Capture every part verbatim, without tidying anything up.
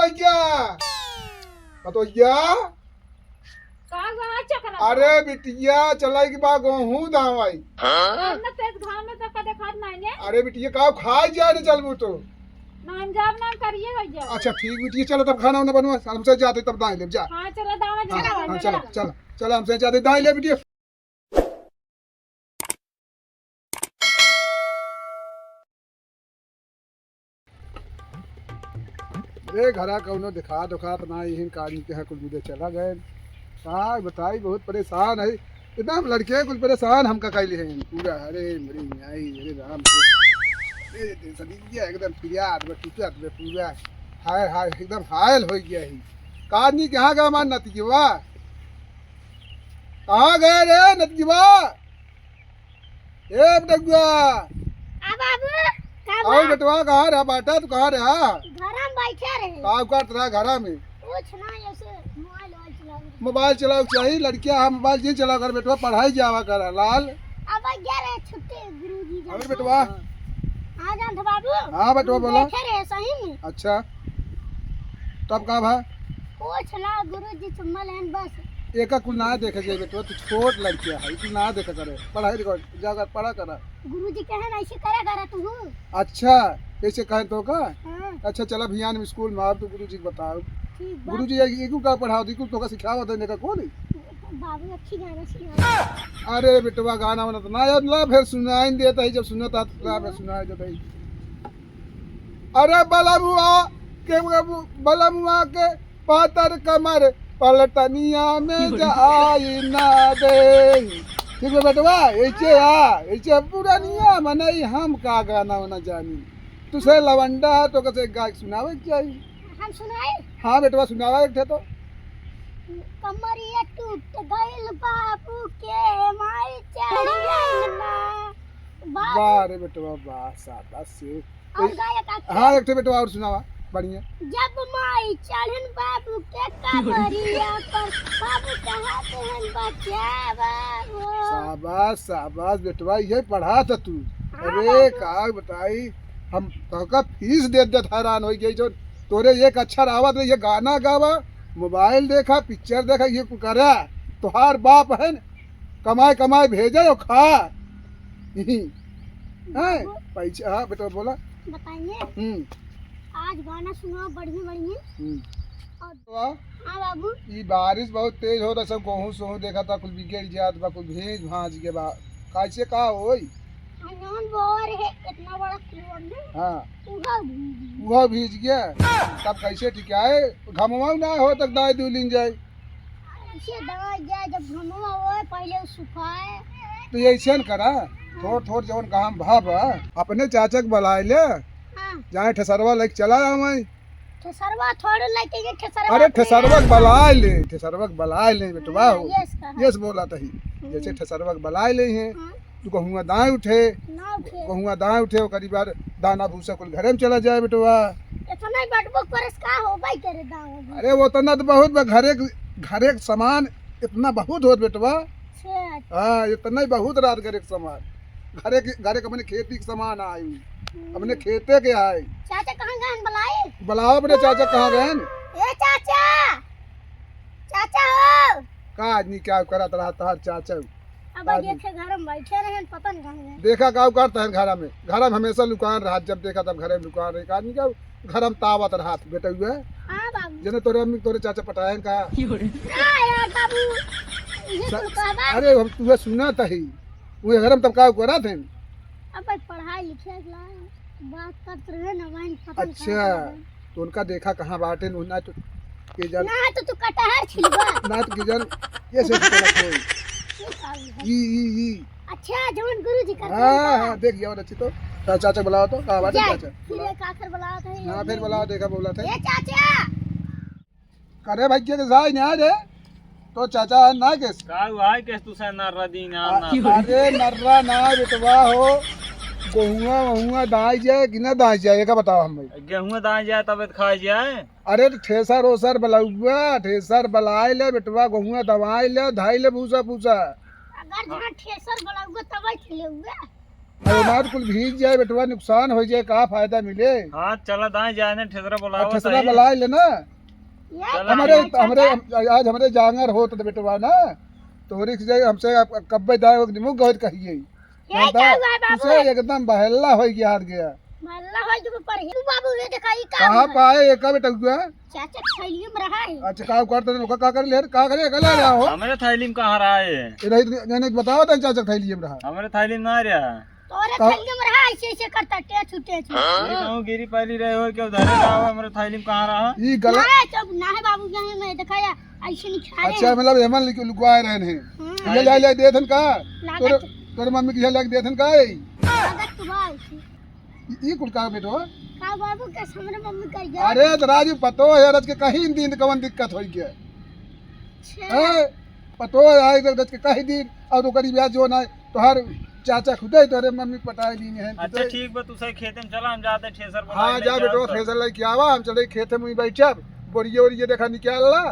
भैया, पतोहिया। का हुआ चकना? अरे बिटिया, चला के बा गोहूं दावाई। हाँ? ना तेज घाम में तो का देखात नहीं ने। अरे बिटिया, का खाए जाए ने चलबू तो? ना हम जाब ना, हम करिए हो जाओ। अच्छा ठीक बिटिया, चलो तब खाना वाना बनवा, हमसे जाते तब दाई लेब जा। हाँ, चलो दावा हाँ, चलो, हाँ, चलो, चलो। चलो, चलो, हमसे जाते दाई ले बिटिया। अरे घरा कौनो देखा दुखात ना, यही कान के यहाँ कुल मुझे चला गए। का बताई, बहुत परेशान है। इतना हम लड़के कुल परेशान हमका कैले हैं पूरा। अरे मरी माई, अरे राम रे। अरे सदिया एकदम पिरात बा, टूटत बा पूरा। हाय हाय, एकदम हायल हो गया ही। कानी कहाँ गया हमार नतिजवा? कहाँ गए रे नतिजवा? ए बेटुआ। आ बाबू, का और बा? बेटवा कहाँ रहा बाटा, तू कहाँ रहा? घर में बैठे रहे। का करत रहा घरा में? कुछ ना, ऐसे मोबाइल वोबाइल चलाओ। मोबाइल चलाओ चाहिए, लड़किया हम मोबाइल नहीं चलाओ कर बेटवा, पढ़ाई जावा कर लाल। अब गया रहे छुट्टी गुरुजी जान अरे बेटवा। हाँ जान था बाबू। हाँ बेटवा हम बोला। बैठे रहे सही में। अच्छा। तब का भा? कुछ ना गुरुजी चुम्मा लेन बस। एका कुल ना देखे जाए बेटवा, तू छोट लड़किया है, तू ना देखा करे। पढ़ाई लिखा, जाकर पढ़ा करा। गुरुजी कहे ना ऐसे करा करा तू। अच्छा, ऐसे कहे तो का? हाँ। अच्छा चला भियान में स्कूल में आओ तो गुरुजी के बताओ। ठीक बा। गुरुजी ये, ये क्यों का पढ़ाओ, ये क्यों तो का सिखाओ देने का कौन है? बाबू अच्छी गाना सुना। अरे बेटवा गाना वाना तो ना याद ला, फिर सुनाई देता है जब सुनता है तो ला, फिर सुनाई देता है। अरे बलमुआ के, बलमुआ के पातर कमर पलटनिया में जाई ना दे। ठीक बा बेटवा, ऐसे आ, ऐसे पुरानिया मनई हम का गाना वाना जानी। तू से लवंडा तो कसे गा के सुनावे के चाही। हम सुनाई? हाँ बेटवा सुनावा एक ठे तो। कमरिया टूट गइल बाबू के माई चढ़ गइल ना। बाबू वाह रे बेटवा वाह, शाबाश से। और गायक आके हाँ, एक ठे बेटवा और सुनावा, बढ़िया। जब माई चढ़न बाबू के कमरिया पर, बाबू कहा देहन बचावा हो। शाबाश, शाबाश बेटवा, ये पढ़ा था तू। हाँ अरे बाबू। का बताई, हम तोहका फीस देत देत हैरान हो गई, जो तोरे एक अक्षर आवत नहीं, ये गाना गावा, मोबाइल देखा, पिक्चर देखा, ये कुल करा। तोहार बाप है न, कमाए कमाए भेजे और खा। हैं? बाबू। पैसा, हाँ बेटा बोला। बताइए। हम्म। आज गाना सुनाओ बढ़िया बढ़िया। हम्म। और वाह। हाँ बाबू। ई बारिश बहुत तेज होत, सब गोहूँ सोहूँ देखा था, कुल बिगड़ जात बा, कुल भींज भांज के बा। कैसे का होई? आ जौन बोर है, इतना बड़ा कुआं में, हाँ। उहो भीज गया। उहो भीज गया। तब कैसे टिकाए? घमवा ना हो तक दाई दू लीन जाए। ऐसे दाई जाए, जब घमवा होए, पहले उ सुखाए। तो ऐसे न करा, हाँ। थोड़ थोड़ जौन घाम भा बा, अपने चाचा के बुलाए ले, हाँ। जाए ठेसरवा लेके चला आवे। ठेसरवा थोड़े लेके ये ठेसरवा अरे अपने ठेसरवा के यहाँ बलाए ले, ठेसरवा के बलाए ले बेटवा हाँ, हो। यस कहा। यस बोला तही। हम्म। जैसे ठेसरवा के बलाए ले हैं, हाँ। तू गहुआ दाएँ उठे, ना उठे। गहुआ दाएँ उठे, ओकरी बाद दाना भूसा कुल घरे में चला जाए बेटवा। इतना ही बटबुक परस का हो भाई करे दाव अभी। अरे वो इतना तो बहुत बा, घरे के, घरे के सामान इतना बहुत होत बेटवा। अच्छा। हाँ, इतना ही बहुत रात घरे के सामान। घरे के, घरे के अपने खेती के सामान आई। हम्म। अपने खेते के आई। चाचा कहाँ गए हैं बुलाए? बुलाओ अपने चाचा कहाँ गए हैं? ए चाचा! चाचा हो! का आदमी क्या करत रहा तोहार चाचा? अब आदमी। देखे घर में बैठे रहे, पता नहीं कहाँ गए। देखा का करत हैं घर में? घर में हमेशा लुकान रहा, जब देखा तब घर में लुकान रहे। का आदमी का घर में तावत रहा बेटा हुआ? हाँ बाबू। जने तोरे अम्मी तोरे चाचा पटायन का? ना यार बाबू, ये स-, तो का बा? अरे हम तुहे सुना तही। उहे घर में तब का करत हैं? अब भाई पढ़ाई लिखाई ला बात करत रहे ना, वहीं पता नहीं अच्छा, कहाँ गए। तो उनका देखा कहाँ बाटे, ना तो के जान। ना तो तू कटहर छिलबा। ना तो के जान, ये से तो कोई। ये का है? ई, ई, ई। अच्छा, जवन गुरुजी करते हैं हाँ, ना। हाँ, देख जाओ अच्छी तो। चा-, चाचा बुलाओ तो, कहाँ बाटे जा, चाचा? फिर बुलाओ। एक आखिर बुलाओ तो, हाँ, ये फिर बुलाओ, देखा बोला था। ए चाचा! करे भाई के साई ना रे, तो चाचा है ना केस? का हुआ है केस तू से नर्रा दी ना, आ, ना। अरे नर्रा ना बेटवा हो, गोहुआ वहुआ दाई जाए कि ना दाई जाए, एका बताओ हम भाई। गेहूं दाई जाए तबे तो खाई जाए। अरे तो ठेसर ओसर बलौआ, ठेसर बलाए ले बेटवा, गोहुआ दवाई ले, धाई ले भूसा भूसा। अगर जहाँ ठेसर बलौआ तबे खिलौआ। अरे मार कुल भीज जाए बेटवा, नुकसान होइ जाए, का फायदा मिले? हाँ, चला दाई जाए ने, ठेसरा अब बोलावा ठेसरा ताई। बुलाए लेना। ये चला। का हमरे, बात है, हमरे, चाचा? हम, आज हमरे जांगर होत त बेटवा ना, तोहरे से जाए हमसे अब कब्बे दाए निमुक गहत कहिए। ये जानता? का हुआ है बाबू? तुसे एकदम बहल्ला होइ गया, हार गया। बहल्ला होइ गया पर ही बाबू, ये देखा, ये का कहाँ हुआ है? पाए, ये का बेटा हुआ? चाचा थैलिया में रहा है। अच्छा, का करते हैं? ओका का कर ले? का करे? का ले रहा हो? हमरे थैली में कहाँ रहा है? ये नहीं, नहीं, नहीं, बताओ तो चाचा थैलिया में रहा। हमरे थैली में ना रहा। तोरे का? थैली में रहा, ऐसे, ऐसे करता, टेचू, टेचू। ये कहूँ गिरी पाली रहे हो, क्यों धरे रहा हो? हमरे थैली में कहाँ रहा? ये गलत। ना, चुप, ना है बाबू, यहीं में देखा या, ऐसे नहीं खा रहे अच्छा, हैं। मतलब, एमन लुक-, लुकवाए रहे हैं। हाँ। ये ले, ले, दे थन का? लागत तोरे, तोरे मम्मी की ले, ले, दे थन का है? लागत तो बा ऐसे। ई, ई कुल का बेटो? का बाबू के हमरे मम्मी कर गया? अरे, तो राजू पतो है, रज के कहीं दिन कवन दिक्कत होइ गया? अच्छा। हैं? पतो है, आई रज के कहीं दिन, और ओकरी ब्याह जो ना, तोहार चाचा खुदे तोरे मम्मी पटाए ली हैं, अच्छा, खुदे। ठीक बा, तू सही खेते में चला, हम जाते हैं ठेसर बोला हाँ, ले जा के बेटो, आओ तो। ठेसर लेके आवा, हम चले खेते में ही बैठब, बोरिये ओरिये देखा निकाल ला,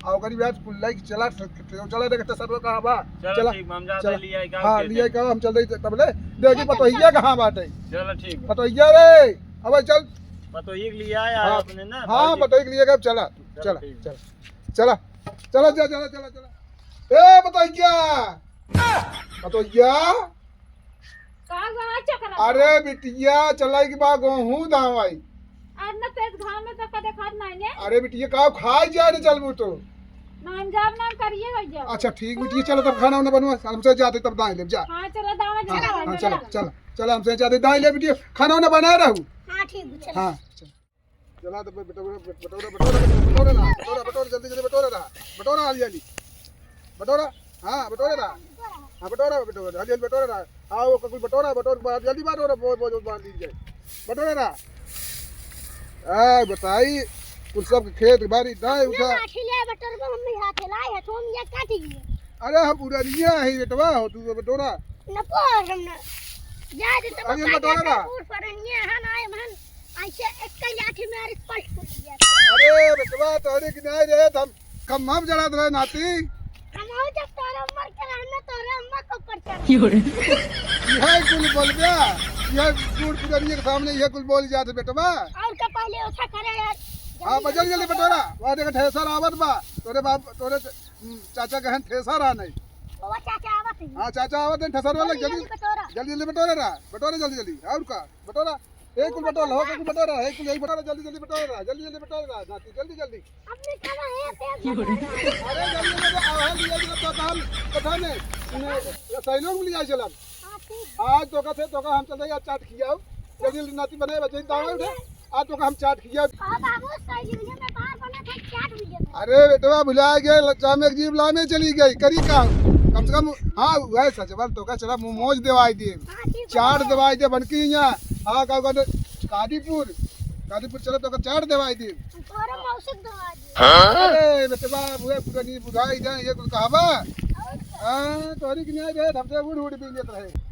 आ ओकरी बाद कुल लइके चला, चला देख ठेसरवा कहाँ बा। चलो चला, ठीक बा, हम जाते चला। हैं, लिया का हाँ, खेते लिया में। का हम चल रही तब ले। देखी चल, चल, पतोहिया चल। कहाँ बाटे? चलो ठीक बा। पतोहिया रे, अब चल। पतोहिया के लिया आया हाँ, अपने ना, हाँ, बाबूजी। पतोहिया के लिए का चला, चलो चला, ठीक। चला, चला, चला, चला, चला, चला। ए पतोहिया, पतोहिया। का हुआ चकरा? अरे बिटिया, चलाई के बा गोहूं धावाई। अरे ना तेज घाम में तो कदे खात नहीं ने। अरे बिटिया, का खाई जाए ने चलबू तो? ना हम जाब ना हम करिए हो जाब। अच्छा ठीक बिटिया, चलो तब खाना उना बनवा, हमसे जाते तब दाई लेब जा। हाँ चलो दावा हाँ, चलो हाँ, चलो, चलो। चलो, चलो हमसे जाते दाई ले बिटिया, खाना उना बनाए रहू। हाँ ठीक बा, चलो। हाँ, चलो। चला तो बटोरा, बटोरा, बटोरा, बटोरा, बटोरा, बटोरा, जल्दी, जल्दी बटोरा रहा। बटोरा, हाली, हाली। बटोरा, हाँ, बटोरा रहा। हाँ, बटोरा, बटोरा, हाली, हाली बटोरा रहा। आओ, कुल बटोरा, बटोरा, बा-, जल्दी बटोरा, बो-, बो-, बो-, बांध लीजिए। बटोरा रहा। आ, बताई, कुल सब खेत बारी दाएं उठा। लाठी ले बटोर को मम्मी हाथे लाई है, तो हम ये काट लिए। अरे, हम पुरनिया है, बेटवा हो, तू बटोरा। न पोर हम न। जा दे तो अरे, बटोरा रहा। ऊपर पुरनिया है ना, हम ऐसे एक ही लाठी में अरे पलट फूट गया। अरे बेटवा, तोहरे की नहीं रे, हम कम हम जड़ा दे नाती। हम हो जब तोरे उम्र के रहने, तोरे अम्मा को ऊपर चढ़। यह कुल बोल बे, यह बूढ़ पुरानी के सामने यह कुल बोल जात बेटवा। और का पहले ओछा करे यार। हाँ, बजल जल्दी बटोरा, वहाँ देख ठेसर आवत बा, तोरे बाप, तोरे, हम्म, चाचा कहन ठेसर आ नहीं। वो चाचा आवत है। हाँ, चाचा आवत है, ठेसर वाला जल्दी, जल्दी, जल्दी बटोरा। जल्दी, जल्दी बटोरा रहा, बटोरा जल्दी, जल्दी, और का, बटोरा। एक कुल बटोर, हो, एक कुल बटोर, एक कुल, एक बटोर, जल्दी, जल्दी बटोर, जल्दी, जल्दी बटोर, नाती, जल्दी, जल्दी। अपने खाना है, पेट भर जाएगा। अरे, जल्दी, जल्दी, आवा, लिया, जल्दी, तो काम, पता नहीं, ने, सैलून में लिया चला। हाँ, ठीक। आज तो का से, तो का हम चल रहे, आज चाट खियाओ। जल्दी, जल्दी, नाती बने, बच्चे, दावा उठे। आज तो का हम चाट खियाओ। हाँ, बाबू, सैलून में बाहर बना था, चाट भी लेते। अरे, बेटवा, भुला गए, लच्चा में एक जीभ लामे चली गई, करी का? कम से कम, हाँ, वह सच बात, तो का चला, मोमोज देवाई दे। हाँ, ठीक है। चाट देवाई दे, बनकी यहाँ। हाँ, का कहते, कादीपुर, कादीपुर चलो तो का चाट देवाई दे। तोरे मौसम दवा दे। अरे, बेटवा, बुआ, पुरानी बुढ़ाई जाए, ये कुल कहावा? और का? हाँ, तोहरी की नहीं रहे, हमसे उड़ उड़ भी लेत रहे।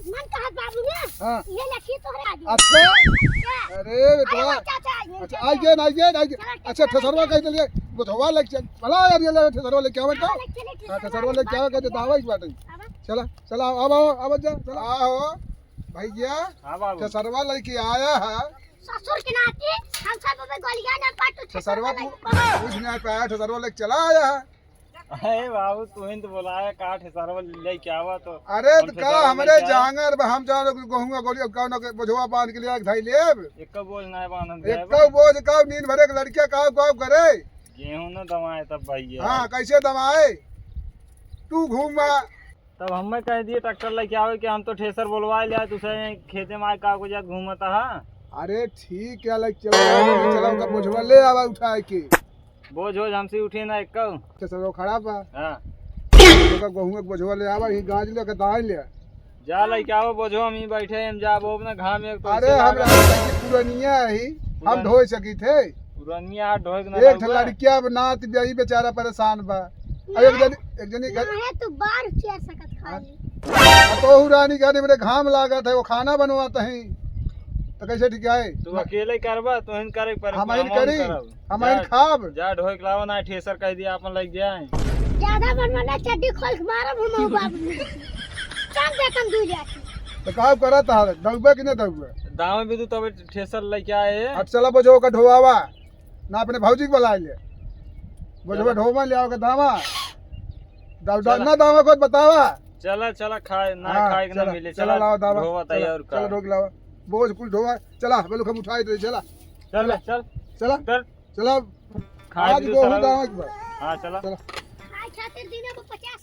मन कहत बाबू ने, हाँ। ये लखी तोहरे आदमी। अच्छा? अच्छा। अरे, बेटवा। अरे, चाचा, ये अच्छा, चल। आइए ना, आइए ना, आइए। चला, अच्छा, चला, ठेसरवा चला। कहीं चलिए, बुझवा लग चल। भला यार, ये ले, ठेसरवा लेके आवे तो। हाँ, ले चले, हाँ, ठेसरवा ठेसरवा लेके आवे, कहते दावा ही बाटे। आवा। चला, चला, आओ, आओ, आओ, जा, चला। आओ, भैया, हाँ बाबू। ठेसरवा लेके आया है। ससुर के नाती, हम सब अबे गोलियां ना पाटू, ठेसरवा ठेसरवा पू-, लेके पाटू। पूछ नहीं पाया, ठेसरवा लेके चला आया है। अरे बाबू, तू ही तो बोलाया, का ठेसरवा लेके आवा तो अरे, हम तो का ठेसरवा हमरे लेके आए। जांगर बा, हम जान गेहूं गोलिया, कौन के बोझवा बांध के लिया, धाई लेब। एको बोझ ना बांधन जाए एक्को बा। बोझ का, नींद भरे के लड़किया का, का करे? गेहूं ना दमाए तब भैया। हाँ, कैसे दमाए? तू घूमा। तब हमें कह दिए ट्रैक्टर लेके आवे कि हम तो ठेसर बोलवाए ले आए, तुसे खेते में आए का को जा घूमता है। अरे ठीक है, लेके चला, चला, उनका बोझवा ले आवा उठाए के। बोझ हो हमसे उठे ना एक। ठेसर वो खराब बा। हाँ। तो का गेहूं एक बोझवा ले आवा, ही गांज ले के दाई ले। जा लेके आवा बोझो, हम ही बैठे हैं, हम जाबो अपना घाम एक तो अरे ऐसे हम लागल। पुरनिया है, हम पुरन-, ढोए सकी थे। पुरनिया ढोए के ना एक ठे रहुआ। लड़किया अब नात ब्याही बेचारा परेशान बा। अब एक जनी, एक जनी घर ना है तो बार चेर सकत खाली। अब तो रानी कहने मेरे घाम लागत है, वो खाना बनवाते हैं, तो कैसे ठीक है? तू अकेले करबा, तो इन करे पर हम इन हम करी, करब। हम जा, इन खाब। जा ढोए के लावा ना, ठेसर कह दिया अपन लग जाए। ज्यादा बनवाना चड्डी खोल के मारब हम बाबू। चल देतन दू जाके। तो का करत है, दउबे कि नहीं दउबे? दावे भी तू तब ठेसर लेके आए। अब चला बोझो का ढोवावा, ना अपने भौजी के बुला ले। बोझवा चला। ढोवा ले आओ के दावा। दाव-, चला। ना दावा को बतावा। चला, चला, खाए, ना हाँ, खाए के ना चला, मिले। चला, चला, लाओ दावा। ढोवा ताई चला, और का। चला, ढोक लावा। बोझ कुल ढोवा। चला, बोलो हम उठाई दे, चला। चल, चला। चल। चला। उधर। चला। खाए आज भी तो गोहूं सारा दावा के बा। हाँ, चला। चला। आज खातिर दिन अब पचास